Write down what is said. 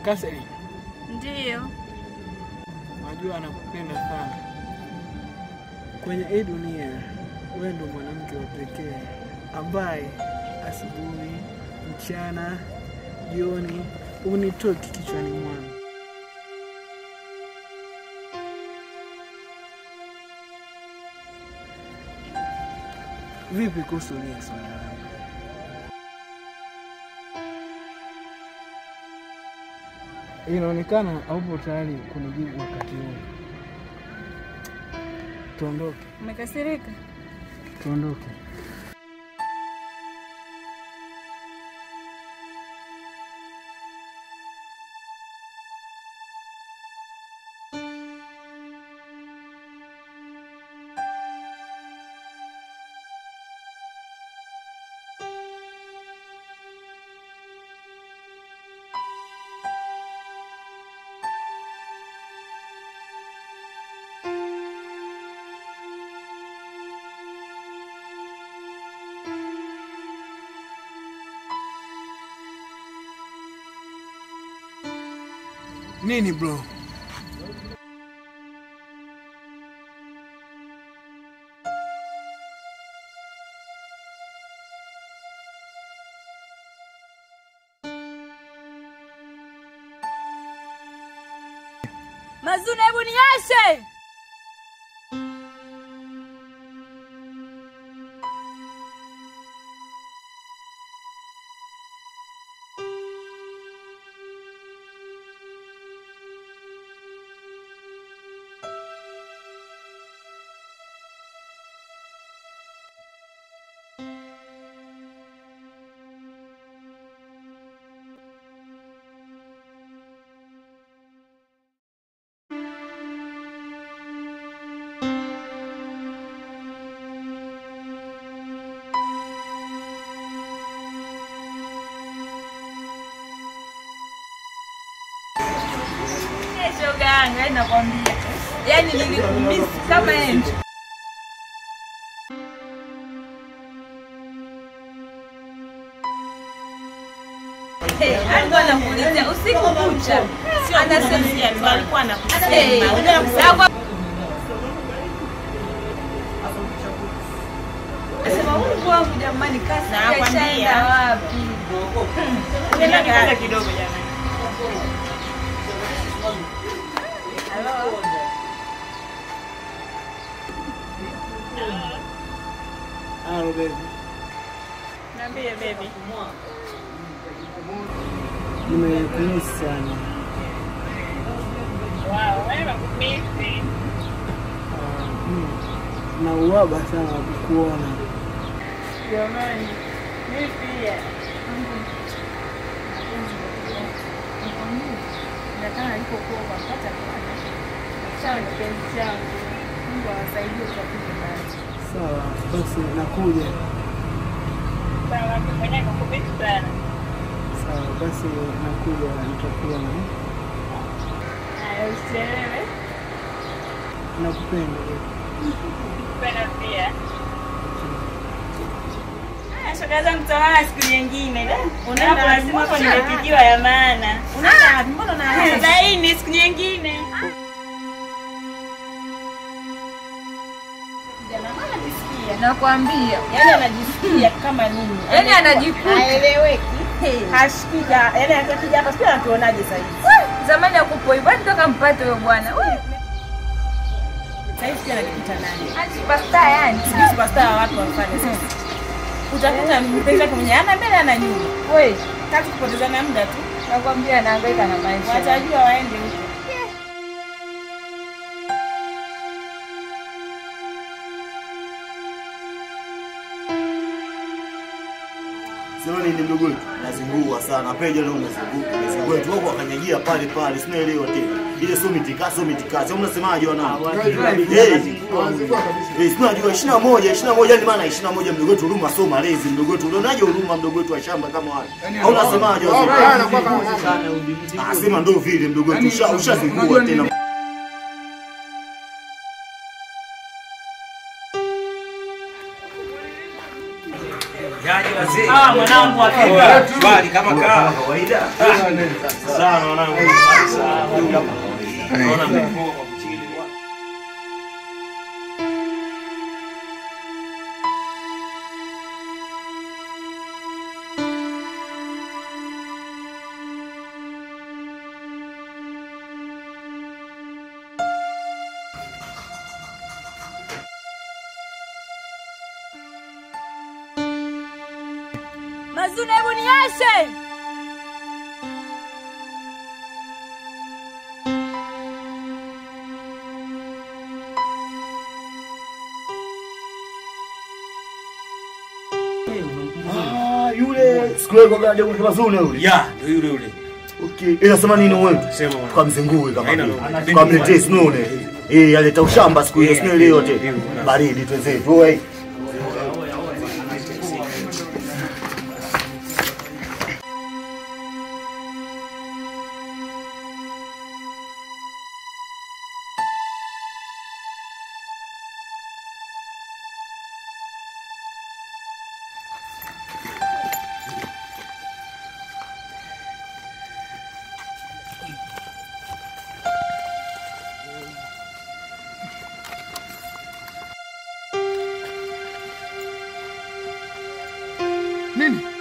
Kaseri. Ndiyo. Najua anakupenda sana. Kwenye hii dunia, wewe ndo mwanamke wa pekee ambaye asubuhi, mchana, jioni unitoki kichwani mwangu. Vipi kuhusu ile swala langu? Inaonekana haupo tayari kunijibu wakati huu. Tuondoke. Umekasirika? Tuondoke. Nini bro? Mazuna, hebu niashe! Shoga, nakwambia. Yaani nilikumiss kama enjo. Hey, alikuwa anakuulizia usiku kucha. Sio anasema alikuwa anakusema. Anasema Mungu wangu jamani, kasi nakwambia wapi? Nenda kidogo jamani. Hello. Hello baby. Niambie baby. Nimekumiss sana. Wow, wewe nakumisi. Na uwaba sana kukuona. Jamani, mimi pia. Nataka alipokuwa mpata bwana. Sawa kipenzi changu. Mungu awasaidie tupate bahati. Sawa, basi nakuja. Sawa, mimi nakukumisi sana. Sawa, basi nakuja nitakuona. Haya, usichelewe. Nakupenda. Nakupenda pia. Haya, shoga zangu, tutaonana siku nyingine. Unaenda lazima hapo nimepigiwa ya maana. Unaenda wapi? Mbona unaanza? Laini siku nyingine. Kijana anajisikia. Nakwambia. Yaani anajisikia kama nini? Yaani anajikuta. Haeleweki. Hashikika. Yaani akija hapa sio anatuonaje sasa hivi? Zamani hakupo hivyo, toka mpate huyo bwana. Sasa hivi anajikuta nani? Superstar yani. Sijui superstar watu wafanye sasa. Utakuta mpenzi wake mwenye ana mbele ana nyuma. Wewe, kazi kupotezana muda tu. Nakwambia anahangaika na maisha. Watajua waende huko. Sio nini mdogo wetu? Nazingua sana. Peja leo unazunguka. Mdogo wetu wako akanyagia pale pale. Sinaelewa tena. Ile sio mitikaso mitikaso. Mnasemaje wanangu? Eh, sinajua 21 ni maana 21 mdogo wetu huruma sio malezi mdogo wetu. Unaonaje huruma mdogo wetu wa shamba kama wale? Au unasemaje wazee? Ah, sema ndio vile mdogo wetu ushazingua tena. Yaani wazee. Ah, mwanangu hakika. Bali kama kawaida. Sana mwanangu. Sana. Naona mmepoa kwa kuchili. Mazuna, hebu niashe. Ah, yule siku kwa gari kwa Mazuna yule. Ya, ndio yule yule. Okay. Ila sema nini wewe? Sema mwana. Tukamzingue kama vile. Tukamletee snow. Eh, aleta ushamba siku hiyo snow ile yote. Baridi twenzetu. Wewe. Nini?